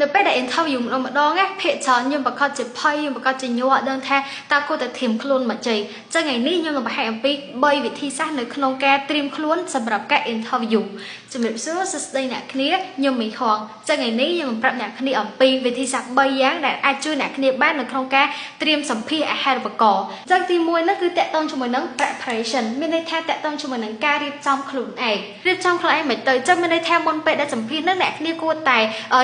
នៅពេលដែល interview ម្ដងម្ដងណាភាគច្រើនយើងប្រកាសជាភ័យយើងប្រកាសជាញ័រអត់ដឹងថាតើគួរតែត្រៀមខ្លួនមកជ័យចឹងថ្ងៃនេះខ្ញុំនឹងបង្ហាញអំពី3វិធីសាស្ត្រនៅក្នុងការត្រៀមខ្លួនសម្រាប់ការ interview។ ជំរាបសួរសួស្តីអ្នកគ្នាខ្ញុំមីហងចឹងថ្ងៃនេះខ្ញុំនឹងប្រាប់អ្នកគ្នាអំពីវិធីសាស្ត្រ3យ៉ាងដែលអាចជួយអ្នកគ្នាបាននៅក្នុងការត្រៀមសម្ភាសអាហារូបករណ៍ចឹងទី1ហ្នឹងគឺតាក់ទងជាមួយនឹង preparation មានន័យថាតាក់ទងជាមួយនឹងការរៀបចំខ្លួនឯងរៀបចំខ្លួនឯងមិនទៅចឹងមានន័យថាមុនពេលដែលសម្ភាសហ្នឹងអ្នកគ្នាគួរតែ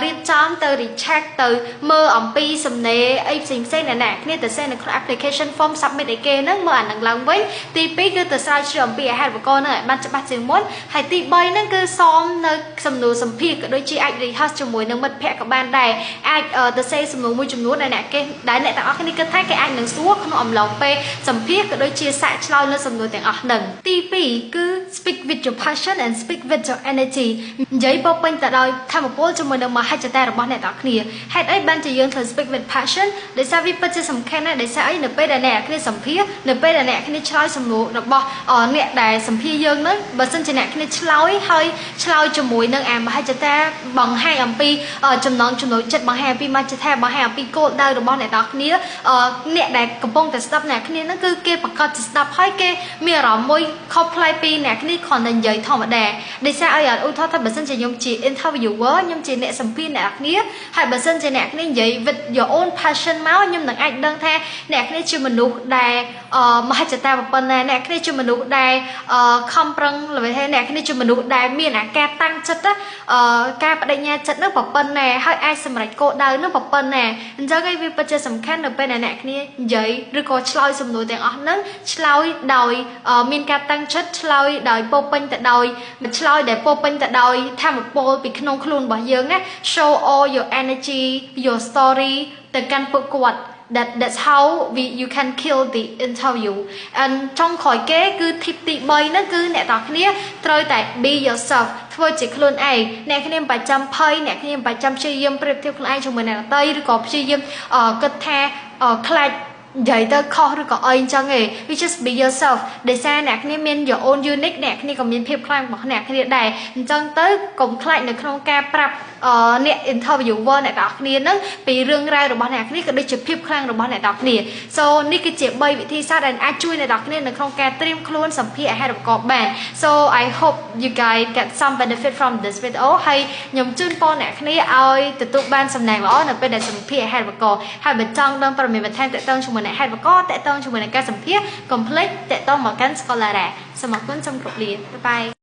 រៀបចំទៅ recheck ទៅមើលអំពីសំណេរអីផ្សេងផ្សេងដែលអ្នកគ្នាទៅសេនៅក្នុង application form submit ឲ្យគេហ្នឹងមើលអានឹងឡើងវិញទី2គឺទៅស្រាវជ្រាវអំពីអាហារូបករណ៍ហ្នឹងឲ្យបានច្បាស់ជាងមុនហើយទី3ហ្នឹងគឺសមនៅសំណួរសម្ភាសក៏ដូចជាអាច rehearse ជាមួយនឹងមិត្តភ័ក្តិក៏បានដែរអាចទៅសេសំណួរមួយចំនួនដែលអ្នកគេដែលអ្នកទាំងអស់គ្នាគិតថាគេអាចនឹងសួរក្នុងអំឡុងពេលសម្ភាសក៏ដូចជាសាកឆ្លើយនៅសំណួរទាំងអស់ហ្នឹងទី2គឺ speak with your passion and speak with your energy និយាយពោពេញទៅដោយធម៌ពលជាមួយនឹងមហិច្ឆតារបស់អ្នកទាំងអស់គ្នាហេតុអីបានជាយើងត្រូវ speak with passion? ដោយសារវាពិតជាសំខាន់ណាស់ដោយសារអីនៅពេលដែលអ្នកគ្នាសម្ភាសនៅពេលដែលអ្នកគ្នាឆ្លើយសំណួររបស់អ្នកដែលសម្ភាសយើងហ្នឹងបើសិនជាអ្នកគ្នាឆ្លើយហើយឆ្លើយជាមួយនឹងអាមហិច្ឆតាបង្ហាញអំពីចំណងចំណូលចិត្តបង្ហាញអំពីមហិច្ឆតាបង្ហាញអំពីគោលដៅរបស់អ្នកទាំងអស់គ្នាអ្នកដែលកំពុងតែស្ដាប់អ្នកគ្នាហ្នឹងគឺគេប្រកាសជាស្ដាប់ហើយគេមានអារម្មណ៍មួយខុសប្លែកពីអ្នកគ្នាគ្រាន់តែនិយាយធម្មតាដោយសារអីឧទាហរណ៍ថាបើសិនជាខ្ញុំជា interviewer ខ្ញុំជាអ្នកសម្ភាសអ្នកគ្នាហើយបើសិនជាអ្នកគ្នានិយាយ with your own passion មកខ្ញុំនឹងអាចដឹងថាអ្នកគ្នាជាមនុស្សដែលមហិច្ឆតាប៉ុណ្ណាអ្នកគ្នាជាមនុស្សដែលខំប្រឹងល្បីថាអ្នកគ្នាជាមនុស្សដែលមានអាការតាំងចិត្តការបដិញ្ញាចិត្តនឹងប៉ុណ្ណាហើយអាចសម្រេចគោលដៅនឹងប៉ុណ្ណាអញ្ចឹងឯងវាពិតជាសំខាន់នៅពេលដែលអ្នកគ្នានិយាយឬក៏ឆ្លើយសំណួរទាំងអស់ហ្នឹងឆ្លើយដោយមានការតាំងចិត្តឆ្លើយដោយពោពេញទៅដោយឆ្លើយដែលពោពេញទៅដោយធម៌ពលពីក្នុងខ្លួនរបស់យើងណា Show all your energy, your story ទៅកាន់ពួកគាត់។ That's how we you can kill the interview. And ចុងក្រោយគេគឺ tip ទី3ហ្នឹងគឺអ្នកទាំងគ្នាត្រូវតែ be yourself ធ្វើជាខ្លួនឯងអ្នកគ្នាមិនបាច់ចាំភ័យអ្នកគ្នាមិនបាច់ចាំព្យាយាមប្រៀបធៀបខ្លួនឯងជាមួយអ្នកដទៃឬក៏ព្យាយាមគិតថាខ្លាចនិយាយទៅខុសឬក៏អីអញ្ចឹងឯង you just be yourself ដោយសារអ្នកគ្នាមាន your own unique អ្នកគ្នាក៏មានភាពខ្លាំងរបស់អ្នកគ្នាដែរអញ្ចឹងទៅកុំខ្លាចនៅក្នុងការប្រាប់អ្នក interviewer អ្នកទាំងអស់គ្នានឹងពីរឿងរ៉ាវរបស់អ្នកគ្នាក៏ដូចជាភាពខ្លាំងរបស់អ្នកទាំងអស់គ្នា So នេះគឺជា3វិធីសាស្ត្រដែលអាចជួយអ្នកទាំងអស់គ្នានៅក្នុងការត្រៀមខ្លួនសម្ភាសអាហារូបករណ៍បាន So I hope you guys get some benefit from this video ហើយខ្ញុំជូនពរអ្នកគ្នាឲ្យទទួលបានសំណាងល្អនៅពេលដែលសម្ភាសអាហារូបករណ៍ហើយបើចង់ដឹងព័ត៌មានបន្ថែមទាក់ទងជាមួយនឹងអាហារូបករណ៍ទាក់ទងជាមួយនឹងការសម្ភាសកុំភ្លេចទាក់ទងមកកាន់ Scholara សូមអរគុណសូមគោរពលា bye bye.